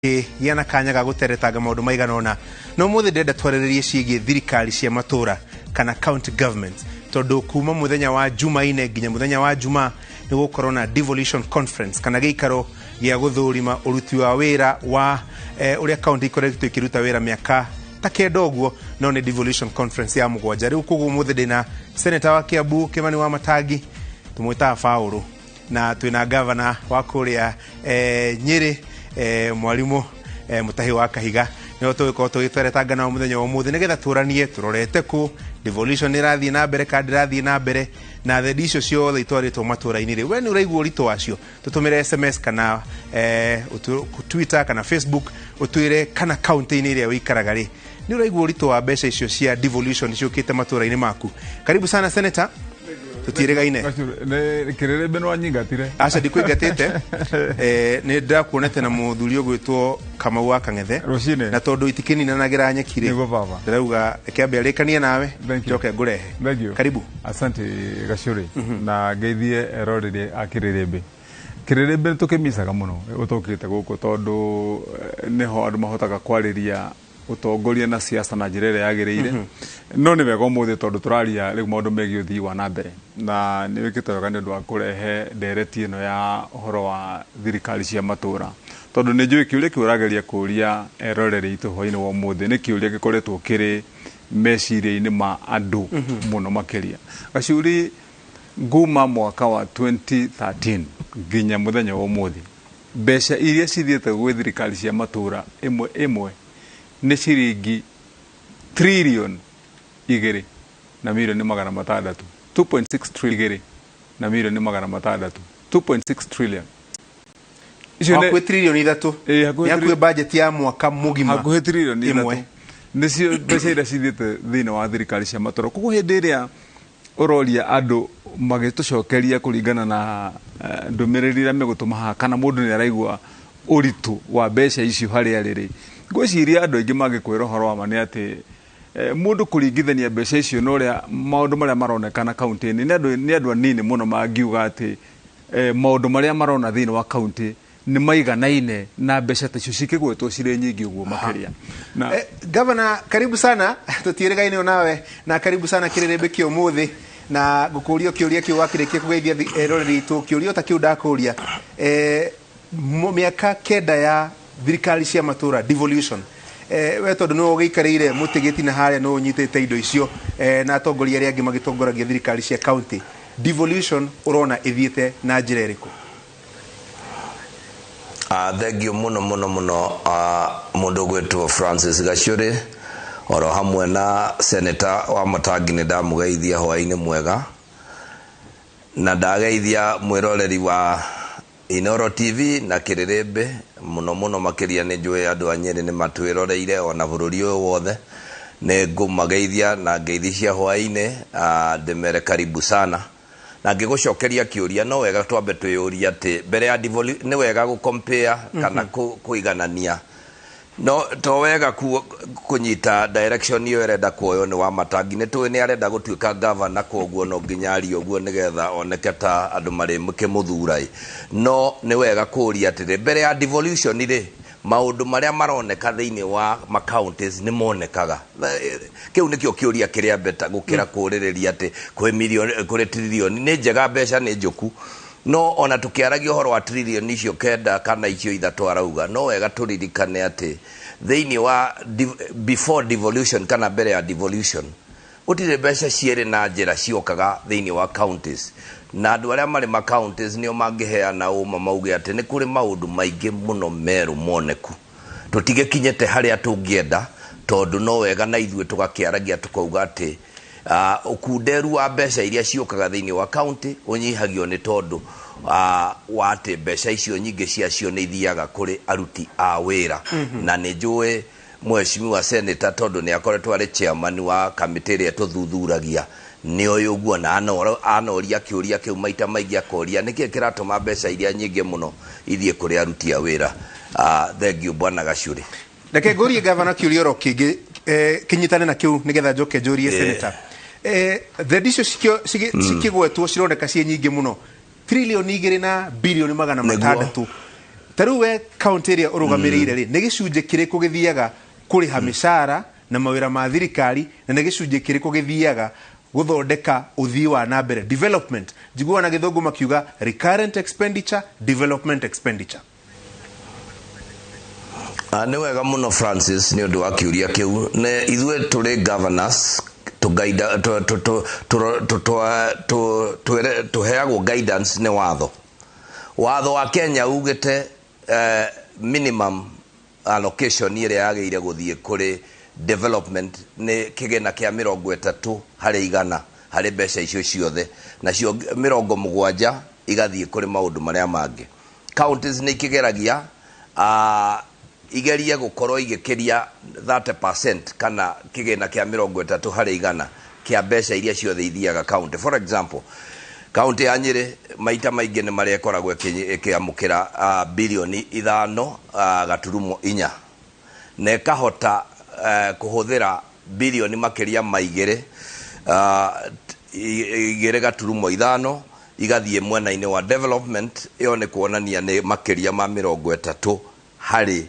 Gĩa na kanya ga gũteretanga maũndũ maigana ũna, no mũthĩ ndĩrenda twarĩrĩrie ciĩgiĩ thirikari cia matũra kana county government, tondũ kuma mũthenya wa Jumaine nginya mũthenya wa Juma nĩ gũkorwo na devolution conference kana gĩikaro gĩa gũthũrima ũruti wa wĩra wa ũrĩa county ikoretwo ikĩruta wĩra mĩaka ta 9 ũguo, no nĩ devolution conference ya 7 rĩu. Koguo ũmũthĩ ndĩna senator wa Kiambu Kimani wa Matangi, tũmwĩtaga Paũlũ, na twĩna gavana wa kũrĩa Nyĩrĩ, mwarimũ Mutahi wa Kahiga. Nĩo tũgĩkorwo tũgĩteretanga nao mũthenya wa ũmũthĩ nĩgetha tũranie tũrorete kũ devolution ĩrathiĩ na mbere kana ndĩrathiĩ na mbere, na thendi icio ciothe itwarĩtwo matũra-inĩ rĩ, we nĩ ũraigua ũritũ wacio? Tũtũmĩre SMS kana Twitter kana Facebook, ũtwĩre kana kaunti-inĩ ĩrĩa ũikaraga rĩ, nĩ ũraigua ũritũ wa mbeca icio cia devolution ciũkĩte matũra-inĩ maku. Karibu sana, senator, tũtiĩrĩgaine. Kĩrĩrĩmbĩ nĩ wanyingatire. Aca, ndikũingatĩte. Nĩ ndakuonete na mũthuri ũgwĩtwo Kamau wa Kang'ethe Rũcinĩ. na tondũ itikininanagĩra nyeki rĩ, Nĩguo, baba. ndĩrauga reke ambe arĩkanie nawe, Thank you. njoke ngũrehe. Thank you. Karibu. Asante, Gacũrĩ, na ngeithie eroreri a Kĩrĩrĩmbĩ. Kĩrĩrĩmbĩ nĩ tũkĩmicaga mũno ũtũkĩte gũkũ, tondũ nĩho andũ mahotaga kwarĩria ũtongoria na siasa na njĩra ĩrĩa yagĩrĩire. No nĩ wega ũmũthĩ tondũ tũraria rĩu maũndũ megiĩ ũthii wa na mbere, na nĩ wĩkĩte wega nĩ ũndũ wa kũrehe ndereti ĩno ya ũhoro wa thirikari cia matũra, tondũ nĩ njũĩ kĩũria kĩu ũrageria kũria eroreri aitũ hwainĩ wa ũmũthĩ nĩ kĩũria gĩkoretwo kĩrĩ meciria-inĩ ma andũ mũno makĩria. Gacuri, nguma mwaka wa 2013 nginya mũthenya wa ũmũthĩ, mbeca iria cithiĩte gwĩ thirikari cia matũra ĩmwe ĩmwe nĩ ciringi 2.6 trillion na milioni 600, 2.6 trillion, 2 na milioni 600, 2.6 trillion. Icio Hakuhĩ 3 trillion. Ĩ, hakuhĩ. Nĩ hakuhĩ budget ya mwaka mũgima. Hakuhĩ 3 trillion ĩmwe. Nĩcio mbeca iria cithiĩte thĩinĩ wa thirikari cia matũra. Koguo hĩndĩ ĩrĩa ũroria andũ magĩtũcokeria kũringana na ndũmĩrĩri ĩrĩa megũtũma haha, kana mũndũ nĩ araigua ũritũ wa mbeca icio harĩa rĩrĩ, ngwĩciria andũ aingĩ mangĩkwĩra ũhoro wa ma nĩ atĩ mũndũ kũringithania mbeca icio na ũrĩa maũndũ marĩa maronekana kaunti-inĩ, nĩ andũ anini mũno mangiuga atĩ maũndũ marĩa marona thĩinĩ wa kaunti nĩ maiganaine na mbeca ta icio cikĩgwetwo cirĩ nyingĩ ũguo makĩria na Governor, karibu sana, tũtiĩrĩgaine onawe, na karibu sana kĩrĩrĩmbĩ kĩa ũmũthĩ. Na ngũkũria kĩũria kĩu wakĩrĩkia kũgeithia eroreri aitũ, kĩũria ta kĩu ndakũria, mĩaka 9 ya thirikari cia matũra, devolution, we tondũ nĩwe ũgĩikarĩire mũtĩ gĩtina harĩa, nĩwe ũnyitĩte indo icio, na atongoria arĩa angĩ magĩtongoragia thirikari cia county, devolution ũrona ĩthiĩte na njĩra ĩrĩkũ? Thank you mũno mũno mũno, mũndũ ũgwĩtwo Francis Gacũrĩ, oro hamwe na senator wa Matangi. Nĩ ndamũgeithia hwaĩ-inĩ mwega, na ndageithia mwĩroreri wa Inoro TV na Kĩrĩrĩmbĩ mũno mũno makĩria. Nĩ njũĩ andũ a Nyĩrĩ nĩ matwĩroreire, ona bũrũri ũyũ wothe. Nĩ ngũmageithia na ngeithi cia hwaĩ-inĩ, ndĩmere karibu sana. Na ngĩgũcokeria kĩũria, no wega twambe twĩyũrie atĩ mbere ya nĩ wega gũ-compare kana kũiganania, no to wega kũnyita direction ĩyo ĩrenda kuoywo nĩ wa Matangi. Nĩ tũĩ nĩ arenda gũtuĩka governor, koguo no nginya arie ũguo nĩgetha oneke ta andũ marĩkĩmũthura ĩ. No nĩ wega kũũria atĩrĩ, mbere ya devolution rĩ, maũndũ marĩa maroneka thĩinĩ wa ma counties nĩ monekaga? Kĩu nĩkĩo kĩũria kĩrĩa beta gũkĩra kũrĩrĩria atĩ kwĩ milioni, kũrĩ trillion. Nĩ njega, mbeca nĩ njũku, no ona tũkĩaragia ũhoro wa 9 trillion kana icio 3 arauga, no wega tũririkane atĩ thĩinĩ wa before devolution kana mbere ya devolution, gũtirĩ mbeca cierĩ na njĩra ciokaga thĩinĩ wa counties, na andũ arĩa marĩ ma counties nĩo mangĩheana ũma mauge atĩ nĩ kũrĩ maũndũ maingĩ mũno merũ moneku. Tũtigĩkinyĩte harĩa tũngĩenda, tondũ no wega na ithuĩ tũgakĩaragia tũkauga atĩ ũkunderu wa mbeca iria ciũkaga thĩinĩ wa county ũnyihagio nĩ tondũ wa atĩ mbeca icio nyingĩ ciacio nĩ ithiaga kũrĩ aruti a wĩra. Na nĩ njũĩ mheshimiwa senator, tondũ nĩ akoretwo arĩ chairman wa kamĩtĩ ĩrĩa tũthuthuragia, nĩ oĩ ũguo, na anoria kĩũria kĩu maita maingĩ, akoria nĩkĩ kĩratũma mbeca iria nyingĩ mũno ithiĩ kũrĩ aruti a wĩra. Thank you, bwana Gacũrĩ. Reke ngũrie gavana kĩũria oro kĩngĩ, kĩnyitane na kĩu nĩgetha njoke njũrie senator. Thendi icio cikĩgwetwo cironeka ciĩ nyingĩ mũno, 2.6 trillion. Ta rĩu we kaunti ĩrĩa ũrũgamĩrĩire rĩ, nĩ gĩcunjĩ kĩrĩkũ gĩthiaga kũrĩha mĩcara na mawĩra ma thirikari, na nĩ gĩcunjĩ kĩrĩkũ gĩthiaga gũthondeka ũthii wa na mbere, development? Njiguaga na gĩthũngũ makiuga recurrent expenditure, development expenditure. Nĩ wega mũno, Francis, nĩ ũndũ wa kĩũria kĩu. Nĩ ithuĩ tũrĩ governors tũheagwo guidance nĩ watho. Watho wa Kenya ugĩte minimum allocation ĩrĩa yagĩrĩire gũthiĩ kũrĩ development nĩ kĩgĩna kĩa 30% harĩ mbeca icio ciothe, nacio 70 igathiĩ kũrĩ maũndũ marĩa mangĩ. Counties nĩ ikĩgeragia igerie gũkorwo igĩkĩria 30% kana kĩgĩna kĩa 30% kĩa mbeca iria ciothe ithiaga county. For example, kaunti ya Nyĩrĩ maita maingĩ nĩ marĩa ĩkoragwo ĩkĩamũkĩra 5 bilioni 5.4 na ĩkahota kũhũthĩra bilioni makĩria ma 2, 2.5 igathiĩ mwena-inĩ wa development. Ĩyo nĩ kuonania nĩ makĩria ma 30 harĩ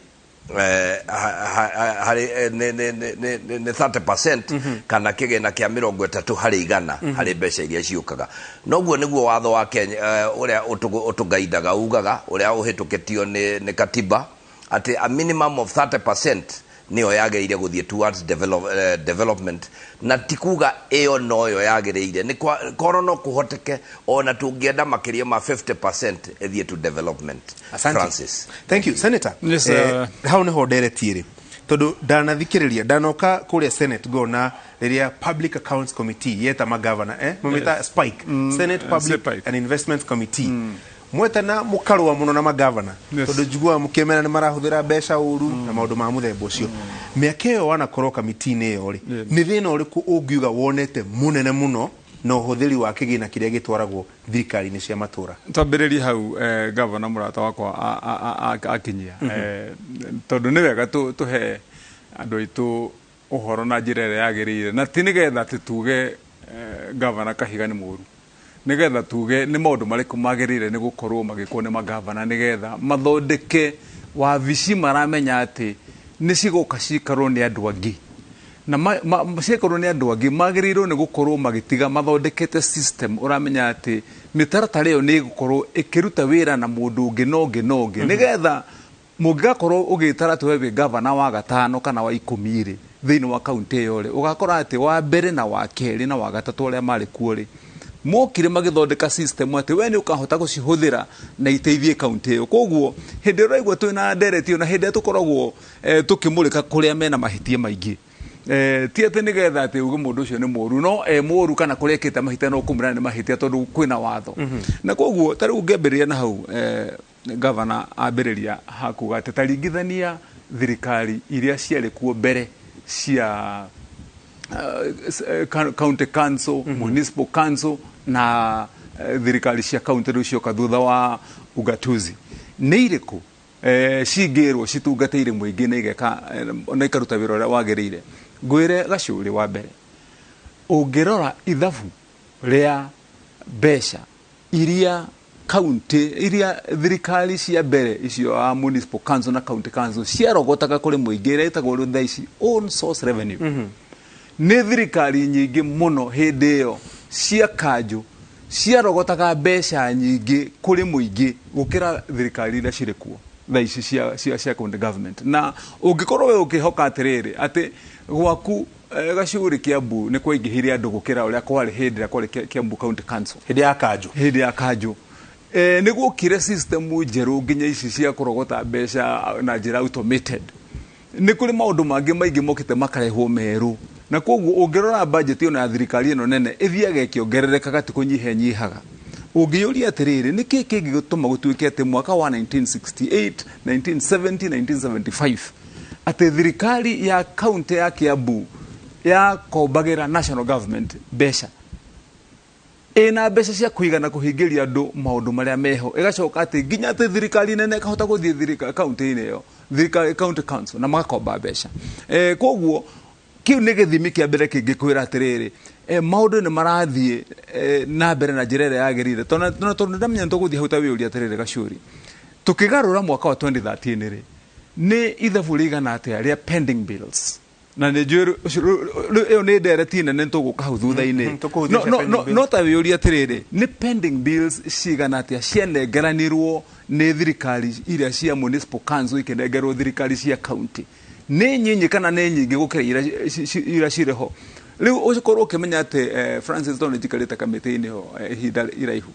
harĩ nĩ 30% kana kĩgĩna kĩa 30% harĩ mbeca iria ciũkaga. Noguo nĩguo watho wa Kenya ũrĩa ũtũgaidaga ugaga, ũrĩa ũhĩtũkĩtio nĩ katiba, atĩ a minimum of 30% nĩyo yagĩrĩire gũthiĩ towards development. Na ti kuga ĩyo noyo yagĩrĩire, nĩ korwo no kũhoteke ona tũngĩenda makĩria ma 50% ĩthiĩ to development. Asante. Francis. Thank you, Senator. Yes, hau niho nderetie rĩ, tondu ndanathikĩrĩria ndanoka kũrĩa Senate ngona rĩrĩa Public Accounts Committee yeta magavana, mamĩta spike, Senate Public Spike. and Investment Committee, mwetana mũkarũa mũno na magavana, tondũ njiguaga mũkĩmera nĩ marahũthĩra mbeca ũru na maũndũ ma mũthemba ũcio. Mĩaka ĩyo wanakorwo kamiti-inĩ ĩyo rĩ, nĩ thĩna ũrĩkũ ũngiuga wonete mũnene mũno na ũhũthĩri wa kĩgĩna kĩrĩa gĩtwaragwo thirikari-inĩ cia matũra? Twambĩrĩrie hau gavana mũrata wakwa akinyia, tondũ nĩ wega tũhe andũ aitũ ũhoro na njĩra ĩrĩa yagĩrĩire, na ti nĩgetha atĩ tuge gavana Kahiga nĩ mũru, nĩgetha tuge nĩ maũndũ marĩkũ magĩrĩire nĩ gũkorwo magĩkwo nĩ magavana nĩgetha mathondeke wabici maramenya atĩ nĩ cigoka cikarwo nĩ andũ angĩ, na ciakorwo nĩ andũ angĩ magĩrĩirwo nĩ gũkorwo magĩtiga mathondekete system ũramenya atĩ mĩtaratara ĩyo nĩ ĩgũkorwo ĩkĩruta wĩra na mũndũ ũngĩ na ũngĩ na ũngĩ, nĩgetha mũngĩgakorwo ũgĩtara atĩ we wĩ gavana wa gatano kana wa 10 rĩ thĩinĩ wa kaunti ĩyo rĩ, ũgakora atĩ wa mbere na wa kerĩ na wa gatatũ arĩa marĩ kuo rĩ mokire magĩthondeka system atĩ we nĩ ũkahota gũcihũthĩra na iteithie kaunti ĩyo. Koguo hĩndĩ ĩrĩa ũraigua twĩna ndereti ĩyo na hĩndĩ ĩrĩa tũkoragwo tũkĩmũrĩka kũrĩa mena mahĩtia maingĩ, ti atĩ nĩgetha atĩ uge mũndũ ũcio nĩ mũru, no e mũru kana kũrĩa ekĩte mahĩtia no kũmwĩra nĩ mahĩtia tondũ kwĩna watho. Na koguo ta rĩu ngĩambĩrĩria na hau gavana ambĩrĩria hakuga atĩ ta ringithania thirikari iria ciarĩ kuo mbere cia county council, municipal council na thirikari cia county rĩu cioka thutha wa ugatuzi nĩ irĩkũ cingĩrwo citungatĩire mũingĩ na igeka na ikaruta wĩra ũrĩa wagĩrĩire. Ngwĩre gacũrĩ, wa mbere ũngĩrora ithabu rĩa mbeca iria county, iria thirikari cia mbere icio a municipal council na county council ciarogotaga kũrĩ mũingĩ, ĩrĩa ĩtagwo rĩu thaa ici own source revenue, nĩ thirikari nyingĩ mũno hĩndĩ ĩyo cia kanjũ ciarogotaga mbeca nyingĩ kũrĩ mũingĩ gũkĩra thirikari iria cirĩ kuo thaa ici cia county government. Na ũngĩkorwo we ũkĩhoka atĩrĩrĩ atĩ gwaku gacũrĩ Kiambu nĩ kwaingĩhire andũ gũkĩra ũrĩa kwarĩ hĩndĩ ĩrĩa kwarĩ Kiambu County Council, hĩndĩ ya kanjũ, hĩndĩ ya kanjũ, nĩ guokire system njerũ nginya ici cia kũrogota mbeca na njĩra automated. Nĩ kũrĩ maũndũ mangĩ maingĩ mokĩte makarehwo merũ, na koguo ũngĩrora budget ĩyo ya thirikari ĩno nene ĩthiaga ĩkĩongererekaga, ti kũnyiha ĩnyihaga. Ũngĩyũria atĩrĩrĩ, nĩ kĩĩ kĩngĩtũma gũtuĩke atĩ mwaka wa 1968, 1970, 1975 atĩ thirikari ya kaunti ya Kiambu yakombagĩra national government mbeca ĩna mbeca cia kũigana kũhingĩria andũ maũndũ marĩa meho, ĩgacoka atĩ nginya atĩ thirikari nene ĩkahota gũthiĩ kaunti-inĩ ĩyo, thirikari county council, na magakomba mbeca? Koguo kĩu nĩ gĩthimi kĩa mbere kĩngĩkwĩra atĩrĩrĩ maũndũ nĩ marathiĩ na mbere na njĩra ĩrĩa yagĩrĩire. Tondũ ndamenya nĩ tũgũthiĩ hau, ta wĩyũria atĩrĩrĩ gacũri, Tũkĩgarũra mwaka wa 2013 rĩ, nĩ ithabu rĩigana atĩa rĩa pending bills? Na nĩ njũĩ ĩyo nĩ ndereti nene, tũgũka hau thutha-inĩ. Tũkũhutĩria No- no- pending no- bills. No ta wĩũrie atĩrĩrĩ, nĩ pending bills cigana atĩa cianengeranirwo nĩ thirikari iria cia municipal council ikĩnengerwo thirikari cia county? Nĩ nyinyi kana nĩ nyingĩ gũkĩra iria cirĩ ho rĩu? Ũkorwo ũkĩmenya atĩ Francis, tondũ nĩ njikarĩte kamĩtĩ-inĩ ho ihinda iraihu,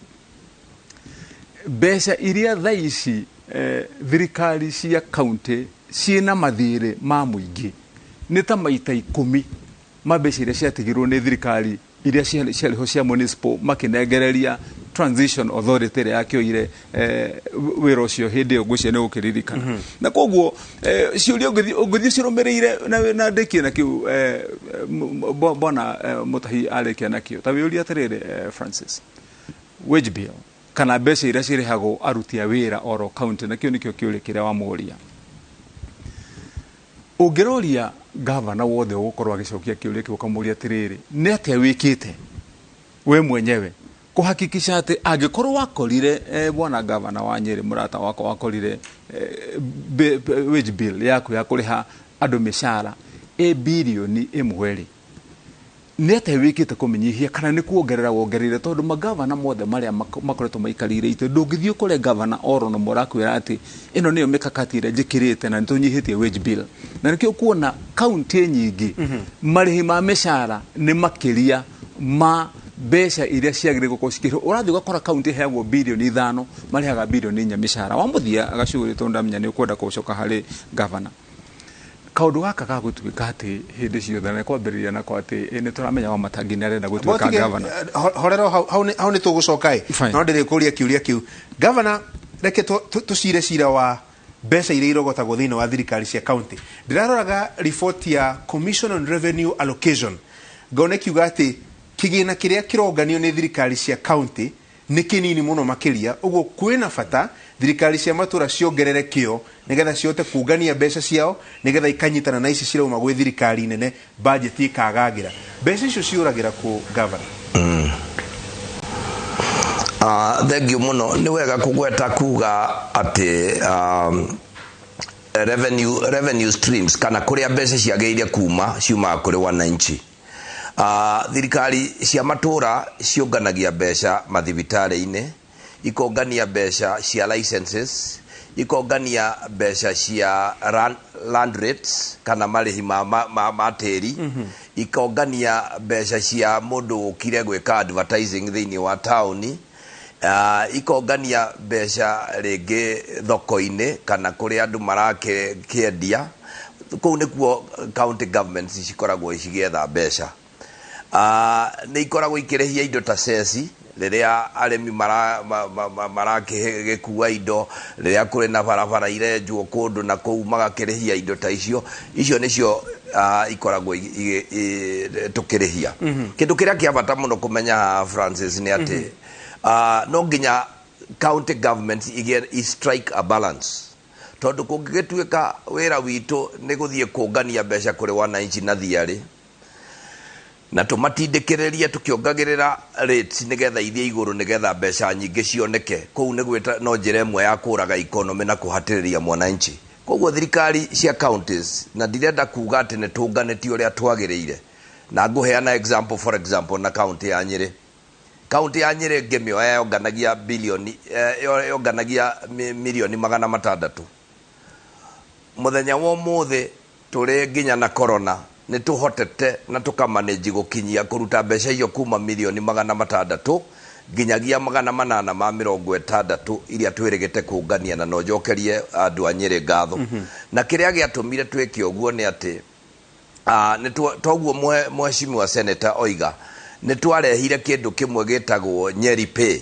mbeca iria thaa ici thirikari cia county ciĩna mathirĩ ma mũingĩ nĩ ta maita 10 ma mbeca iria ciatigirwo nĩ thirikari iria ciarĩ ho cia municipal makĩnengereria transition authority ĩrĩa yakĩoire wĩra ũcio hĩndĩ ĩyo, ngwĩciria nĩ gũkĩririkana. Na koguo ciũria ũngĩthiĩ cirũmĩrĩire na ndĩkie na kĩu bwana Mũtahi arĩkia nakĩo. Ta wĩũrie atĩrĩrĩ, Francis, wage bill kana mbeca iria cirĩhagwo aruti a wĩra oro county, nakĩo nĩkĩo kĩũria kĩrĩa wamũria. Ũngĩroria gavana wothe ũgũkorwo agĩcokia kĩũria kĩu, ũkamũria atĩrĩrĩ, nĩ atĩa wĩkĩte we mwenyewe kũhakikisha atĩ angĩkorwo wakorire bwana gavana wa Nyĩrĩ, mũrata wakwa, wakorire wage bill yaku ya kũrĩha andũ mĩcara ĩ birioni 1 rĩ, nĩ atĩa wĩkĩte kũmĩnyihia kana nĩ kuongerera wongereire? Tondũ magavana mothe marĩa makoretwo maikarĩire itĩ, ndũngĩthiĩ ũkore gavana oro na mũrakwĩra atĩ ĩno nĩyo mĩkakati ĩrĩa njĩkĩrĩte na nĩtũnyihĩtie wage bill. Na nĩkĩo kuona kaunti nyingĩ marĩhi ma mĩcara nĩ makĩria ma mbeca iria ciagĩrĩire gũkorwo cikĩrĩhwo. Ũrathiĩ ũgakora kaunti ĩheagwo birioni 5, marĩhaga birioni 4 mĩcara. Wa mũthia, Gacũrĩ, tondũ ndamenya nĩ ũkwenda gũcoka harĩ gavana, kaũndũ gaka ga gũtuĩka atĩ hĩndĩ ciothe na kwambĩrĩria nako atĩ nĩ tũramenya wa Matangi nĩ arenda gũtuĩka Botige, gavana. Horera hau nĩ tũgũcoka ĩ. Fine. No ndĩrĩkũria kĩũria kĩu, gavana. Reke tũcire cira wa mbeca iria irogotagwo thĩinĩ wa thirikari cia county. Ndĩraroraga riboti ya Commission on Revenue Allocation, ngona ĩkiuga atĩ kĩgĩna kĩrĩa kĩronganio nĩ thirikari cia county nĩ kĩnini mũno makĩria. Ũguo kwĩna bata thirikari cia matũra ciongerere kĩo nĩgetha cihote kũngania mbeca ciao, nĩgetha ikanyitana na ici cirauma gwĩ thirikari nene, bajeti ĩkagagĩra. Mbeca icio ciũragĩra kũ, gavana? Thengiũ mũno. Nĩ wega kũgweta kuga atĩ revenue streams kana kũrĩa mbeca ciagĩrĩire kuma ciumaga kũrĩ wananchi. Thirikari cia matũra ciũnganagia mbeca mathibitarĩ-inĩ, ikongania mbeca cia licenses, ikongania mbeca cia land rates kana marĩhi ma tĩri, ikongania mbeca cia mũndũ ũkire gwĩka advertising thĩinĩ wa taũni, ikongania mbeca rĩngĩ thoko-inĩ kana kũrĩa andũ marakĩendia. Kũu nĩkuo county governments cikoragwo cigĩetha mbeca. Nĩ ikoragwo ikĩrĩhia indo ta ceci rĩrĩa arĩmi marakĩgĩkua indo, rĩrĩa kũrĩ na barabara irenjwo kũndũ na kũu, magakĩrĩhia indo ta icio. Icio nĩcio ikoragwo tũkĩrĩhia. Kĩndũ kĩrĩa kĩa bata mũno kũmenya haha, Francis, nĩ atĩ no nginya county governments igĩe i strike a balance, tondũ kũngĩgĩtuĩka wĩra witũ nĩ gũthiĩ kũngania mbeca kũrĩ wananchi na thiarĩ na tũmatindĩkĩrĩrie tũkĩongagĩrĩra rates nĩgetha ithiĩ igũrũ, nĩgetha mbeca nyingĩ cioneke kũu, nĩ gwĩta no njĩra ĩmwe ya kũraga economy na kũhatĩrĩria mwananchi. Koguo thirikari cia counties, na ndirenda kuga atĩ nĩ tũnganĩtie ũrĩa twagĩrĩire, na ngũheana example, for example, na county ya Nyĩrĩ. Kaunti ya Nyĩrĩ ngĩmĩoya yonganagia bilioni yonganagia mirioni 600. Mũthenya wa ũmũthĩ tũrĩ nginya na corona, nĩ tũhotete na tũkamanĩji gũkinyia kũruta mbeca icio kuma mirioni 600 nginyagia 860 iria twĩrĩgĩte kũngania. Na no njokerie andũ a Nyĩrĩ ngatho. Na kĩrĩa gĩatũmire twĩke ũguo nĩ atĩ toguo mheshimiwa senator oiga, nĩ twarehire kĩndũ kĩmwe gĩtagwo Nyeri Pay.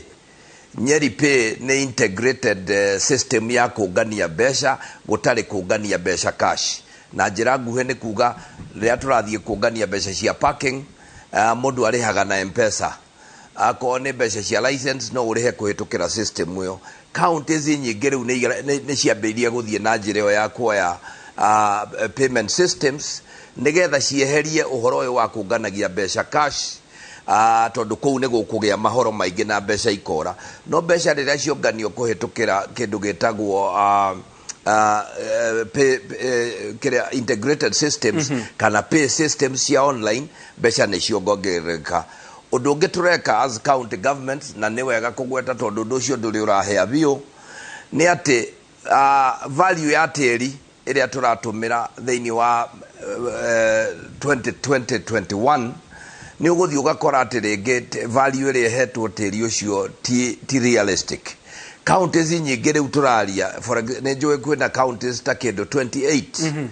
Nyeri Pay nĩ integrated system ya kũngania mbeca gũtarĩ kũngania mbeca cash. Na njĩra nguhĩ nĩ kuga rĩrĩa tũrathiĩ kũngania mbeca cia parking, mũndũ arĩhaga na M-Pesa. Akorwo nĩ mbeca cia license, no ũrĩhe kũhĩtũkĩra system ĩyo. Counties nyingĩ rĩu nĩ ciambĩrĩirie gũthiĩ na njĩra ĩyo ya kuoya payment systems nĩgetha cieherie ũhoro ũyũ wa kũnganagia mbeca cash. Tondũ kũu nĩ gũkũgĩa mahoro maingĩ na mbeca ikora. No mbeca rĩrĩa cionganio kũhĩtũkĩra kĩndũ gĩtagwo pay, kĩrĩa integrated systems kana pay systems cia online, mbeca nĩ ciongongerereka. Ũndũ ũngĩ tũreka as county governments, na nĩ wega kũgweta tondũ ũndũ ũcio ndũrĩ ũrahĩa biũ, nĩ atĩ value ya tĩri ĩrĩa tũratũmĩra thĩinĩ wa 2020-21, nĩ ũgũthiĩ ũgakora atĩ rĩngĩ value ĩrĩa ĩhetwo tĩri ũcio ti realistic. Counties nyingĩ rĩu tũraria, nĩ njũĩ kwĩna counties ta kĩndũ 28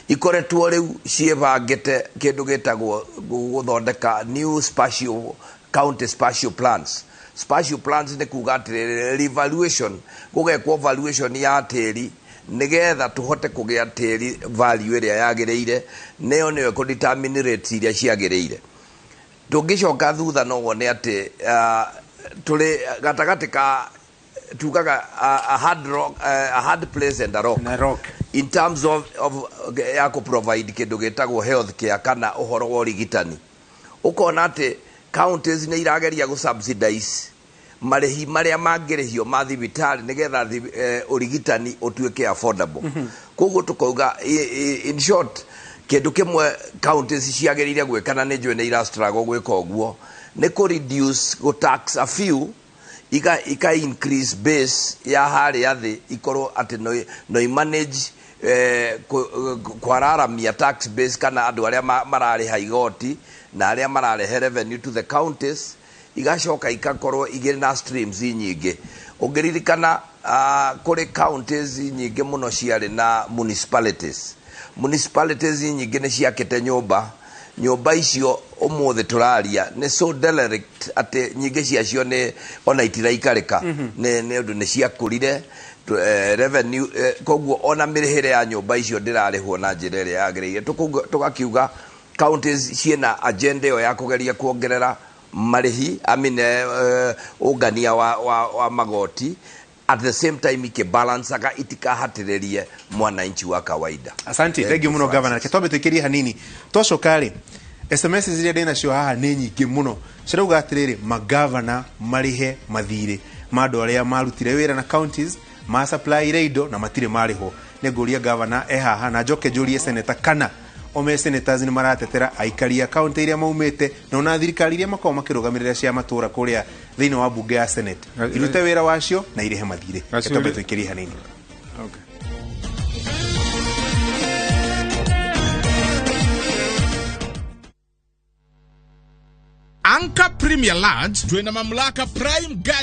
ikoretwo rĩu ciĩbangĩte kĩndũ gĩtagwo gũthondeka new spatial county spatial plans. Spatial plans nĩ kuga atĩrĩrĩ, revaluation, gũgekwo valuation ya tĩri nĩgetha tũhote kũgĩa tĩri value ĩrĩa yagĩrĩire, nĩyo nĩyo ĩkũ determine rates iria ciagĩrĩire. Tũngĩcoka thutha no wone atĩ tũrĩ gatagatĩ ka tugaga a hard rock, a hard place and a rock. Na rock. In terms of ya kũ provide kĩndũ gĩtagwo health care kana ũhoro wa ũrigitani, ũkona atĩ counties nĩ irageria gũ subsidize marĩhi marĩa mangĩrĩhio ma thibitarĩ nĩgetha ũrigitani ũtuĩke affordable. Koguo tũkauga in short, kĩndũ kĩmwe counties ciagĩrĩire gwĩka, na nĩ njũĩ nĩ ira struggle gwĩka ũguo, nĩ kũ reduce, gũ tax a few, ika increase base ya harĩa thĩ, ikorwo atĩ no i manage kwararamia tax base kana andũ arĩa mararĩha igoti na arĩa mararehe revenue to the counties, igacoka ikakorwo igĩrĩ na streams nyingĩ. Ũngĩririkana, kũrĩ counties nyingĩ mũno ciarĩ na municipalities. Municipalities nyingĩ nĩ ciakĩte nyũmba. Nyũmba icio ũmũthĩ tũraria nĩ so derelict atĩ nyingĩ ciacio nĩ ona itiraikarĩka nĩ ũndũ nĩ ciakũrire revenue. Koguo ona mĩrĩhĩre ya nyũmba icio ndĩrarĩhwo na njĩra ĩrĩa yagĩrĩire. Tũgakiuga counties ciĩna agenda ĩyo ya kũgeria kuongerera marĩhi, I mean, ũngania wa magoti, at the same time ikibalancaga itikahatĩrĩrie mwananchi wa kawaida. Asante. Thank Thank you you, muno, Governor. Francis. Reke twambe tũikĩrie hanini, twacoka rĩ, SMS iria ndĩ nacio haha nĩ nyingĩ mũno, cirauga atĩrĩrĩ, magavana marĩhe mathirĩ ma andũ arĩa marutire wĩra na counties, ma supply indo na matirĩ marĩhwo. Nĩ ngũria gavana e haha na njoke njũrie senator kana ome senators nĩ maratetera aikari a kaunti iria maumĩte na ona thirikari iria makoragwo makĩrũgamĩrĩra cia matũra kũrĩa thĩinĩ wa bunge ya Senate irute wĩra wacio na irĩhe mathirĩ. Reke twambe tũikĩrie hanini. Okay. Anchor Premier Lodge twina mamlaka Prime Garden.